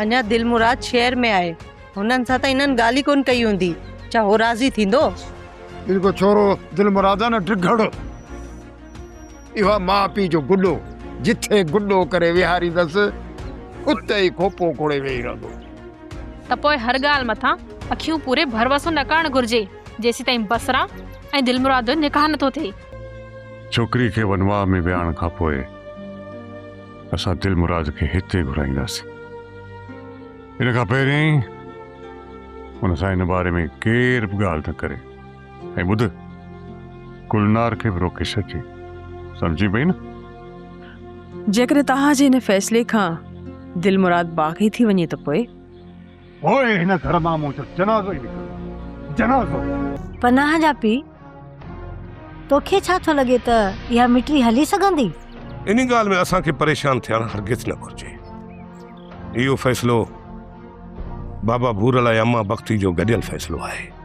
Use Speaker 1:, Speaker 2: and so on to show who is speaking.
Speaker 1: اڃا دلمراد شهر ۾ آهي. هنن سان ته هنن ڳالهه ئي ڪونه ڪئي هوندي. ڇا هو راضي ٿيندو؟
Speaker 2: هي جيڪو ڇورو دلمراد آهي نه ڊگهڙ، اهو آهي ماء پيء جو گڏو. جٿي گڏو ڪري ويهاريندس، اتي ئي کوپو کوڙي ويهي رهندو.
Speaker 3: ته پوء هر ڳالهه مٿان اکيون پوري ڀروسو نه ڪرڻ گهرجي، جيسيتائين بصرا ۽ دلمراد جو نڪاح نٿو ٿئي.
Speaker 4: ڇوڪري کي ونواهه ۾ ويهارڻ کان پوء اسان دلمراد کي هتي گهرائينداسين. ان کان پهرين ان سان ان باري ۾ ڪير به ڳالهه نه ڪري ۽ ٻڌ گلنار کي به روڪي ڇڏجي. سمجهين پئي نه؟
Speaker 5: جيڪڏهن توهان جي ان فيصلي کان دلمراد باغي ٿي وڃي ته پوء؟
Speaker 4: پوء هن گهر مان منهنجو جنازو ئي نڪرندو. جنازو!
Speaker 6: پناهه جا پيء، توکي ڇا ٿو لڳي ته اها مٽري هلي سگهندي؟
Speaker 7: انهي ڳالهه ۾ اسان کي پريشان ٿيڻ هرگز نه گهرجي. اهو فيصلو بابا ڀورل ۽ اما بختي جو گڏيل فيصلو آهي.